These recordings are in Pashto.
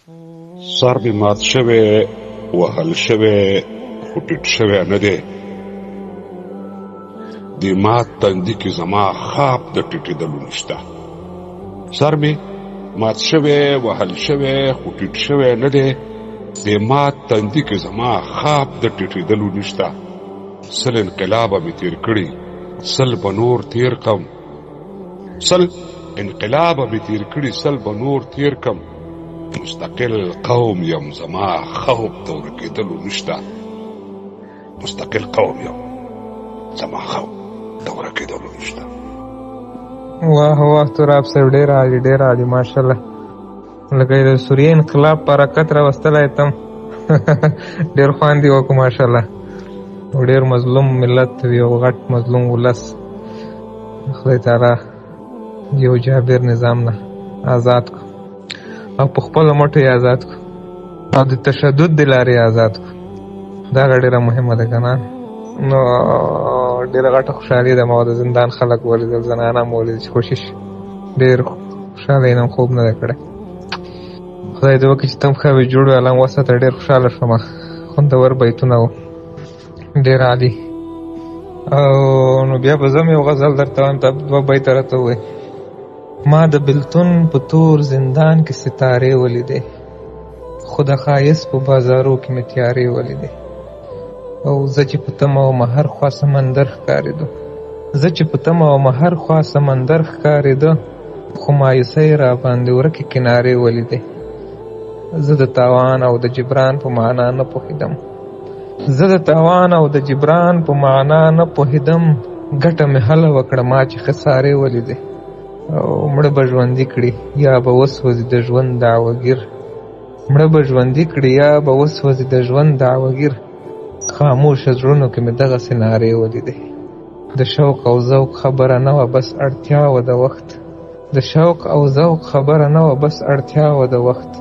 سر مې مات شوی، وهل شوی، خو ټیټ شوی نه دی. دې مات تندي کې زما خاپ د ټیټېدلو نشته. سر مې مات شوی، وهل شوی، خو ټیټ شوی نه دی. دې مات تندي کې زما خاپ د ټیټېدلو نشته. 100 انقلابه مې تېر کړي، 100 به نور تېر کم. 100 انقلابه مې تېر کړي، 100 به نور تېر کم. مستقل قوم یم، زما خوف د ورکېدلو نشته. مستقل قوم یم، زما خوف د ورکېدلو نشته. واه واه تراب صاحب، ډېر عالي، ډېر عالي، ماشاءالله. لکه د سوریې انقلاب په حرکت راوستلی تم. ډېر خوند یې وکړو، ماشاءالله. ډېر مظلوم ملت، یو غټ مظلوم ولس، خدای تعالی یو جابر نظام نه آزاد کړو او په خپلو مټو یې آزاد کړو او د تشدد د لارې یې آزاد کړو. دا ډېره مهمه ده که نه؟ نو ډېره غټه خوشحالي ده. ما د زندان خلک ولیدل، زنانه مو ولیدل چې خوشي شي. ډېر خوشحاله یم، خوب نه دی کړی. خدای دې وکړي چې ته هم ښه وې، جوړ وې، الله مو وساته. ډېر خوشحاله شوم، خوندور بیتونه وو، ډېر عالي. او نو بیا به زه هم یو غزل درته وایم، ته دوه بیته راته ووایې. ما د بلتون په تور زندان کې ستارې ولیدې، خو د ښایست په بازارو کې مې تیارې ولیدې. او زه چې په تمه وم هر خوا سمندر ښکارېدو، زه چې په تمه وم هر خوا سمندر ښکارېده، خو مایوسۍ را باندې ورکې کنارې ولیدې. زه د تاوان او د جبران په معنا نه پوهېدم، زه د تاوان او د جبران په معنا نه پوهېدم، ګټه مې هله وکړه ما چې خسارې ولیدې. او مړه به ژوندي کړي یا به وسوځي د ژوند دعوګیر، مړه به ژوندي کړي یا به وسوځي د ژوند دعوګیر، خاموشه زړونو کې مې دغسې نارې ولیدې. د شوق او ذوق خبره نه وه بس اړتیا وه د وخت، د شوق او ذوق خبره نه وه بس اړتیا وه د وخت،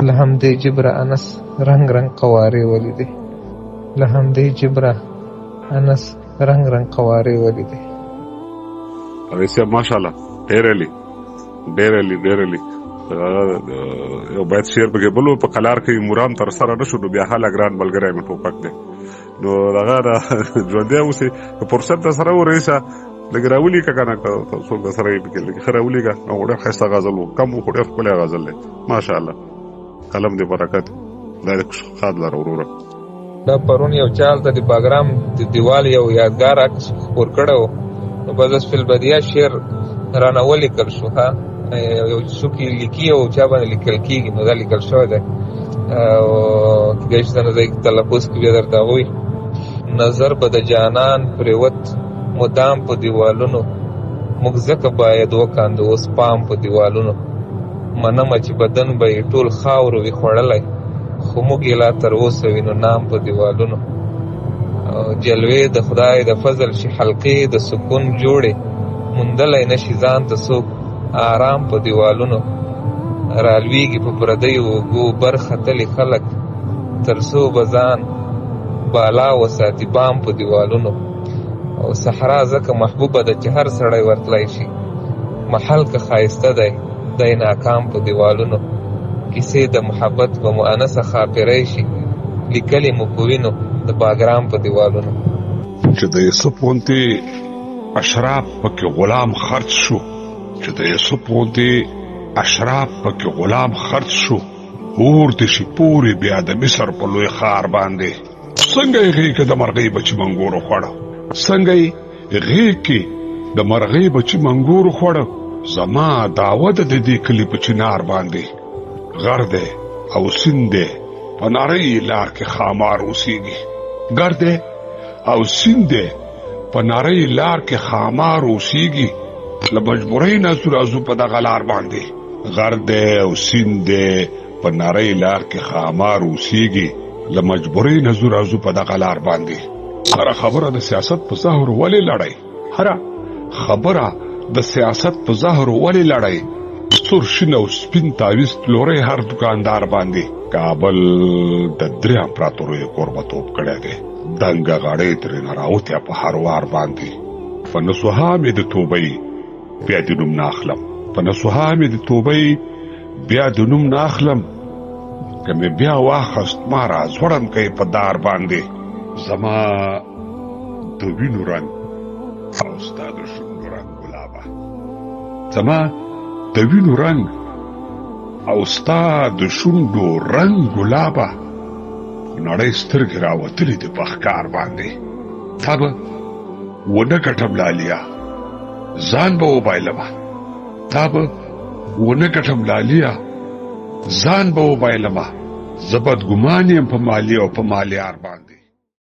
له همدې جبره انس رنګ رنګ قوارې ولیدې، له همدې جبره انس رنګ رنګ قوارې ولیدې. رئیس صاحب ماشاءالله، ډېر عالي، ډېر عالي، ډېر عالي. یو باید شعر پکې بل په قلار کې مرام تر سره نشو، نو بیا هله ګران ملګری مې ټوپک دی. نو دغه ژوندی اوسې، که فرصت در سره و رئیسه لږ راولیکه که نه، که څوک در سره یې پکې لږ ښه راولیکه. نو ډېر ښایسته غزل و، کم و خو ډېر ښکلی غزل دی، ماشاءالله. قلم دې برکت، خدای دې ښاد لره وروره. دا پرون یو چا هلته د باګرام د دیوال یو یادګار عکس خپور کړی و، نو بس اوس فی البدیهه شعر رانه ولیکل شو. ښه، یو څوک یې لیکي او چا باندې لیکل کېږي، نو دا لیکل شوی دی. او کېدای شي زه تلفظ کې بیا درته ووایي. نظر به د جانان پرېوت مدام په دیوالونو، موږ ځکه باید وکاندو اوس پام په دیوالونو. منمه چې بدن به یې ټول خاورو وي خوړلی، خو موږ یې لا تر اوسه وینو نام په دیوالونو. جلوې د خدای د فضل شي حلقې د سکون جوړې، موندلی نه شي ځان ته څوک آرام په دیوالونو. رالویږي په پردیو اوږو برخه تلي خلک، تر څو به ځان بالا وساتي بام په دیوالونو. او صحرا ځکه محبوبه ده چې هر سړی ورتلی شي، محل که ښایسته دی دی ناکام په دیوالونو. کیسې د محبت به مؤنثه ښاپېرۍ شي، لیکلې مو په وینو د باګرام په دیوالونو. چې د یوسف غوندې اشراف پکې غلام خرڅ شو، چې د یوسف غوندې اشراف پکې غلام خرڅ شو، اور دې شي پورې بیا د مصر په لوی ښار باندې. څنګه یې غېږ کې د مرغۍ بچي منګور وخوړه، څنګه یې غېږ کې د مرغۍ بچي منګور وخوړه، زما دعوه ده د دې کلي په چنار باندې. غر دی او سیند دی په نرۍ لار کې ښامار اوسېږي، ګر دی او سیند دی په نرۍ لار کې ښامار اوسېږي، له مجبورۍ نه ځو راځو په دغه لار باندې. غر دی او سیند دی په نرۍ لار کې ښامار اوسېږي، له مجبورۍ نه ځو راځو په دغه لار باندې. هره خبره د سیاست په زهر ولې لړی، هره خبره د سیاست په زهر ولې لړی، سور شین او سپین تاویز پلوري هر دکاندار باندې. کابل د درې امپراتوریو کوربتوب کړی دی، دنګه غاړۍ ترېنه راوتې په هر وار باندې. په نصوحا مې د توبې بیا د نوم نه اخلم، په نصوحا مې د توبې بیا د نوم نه اخلم، که مې بیا واخست ما را ځوړند کوي په دار باندې. زما د وینو رنګ او ستا د شونډو رنګ ګلابه، زما د وینو رنګ او ستا د شونډو رنګ ګلابه، نړۍ سترګې راوتلې دي په ښکار باندې. تا به ونه ګټم لالیه، ځان به وبایلمه، تا به ونه ګټم لالیه، ځان به وبایلمه، زه بدګمان یم په مالي او په مالیار باندې.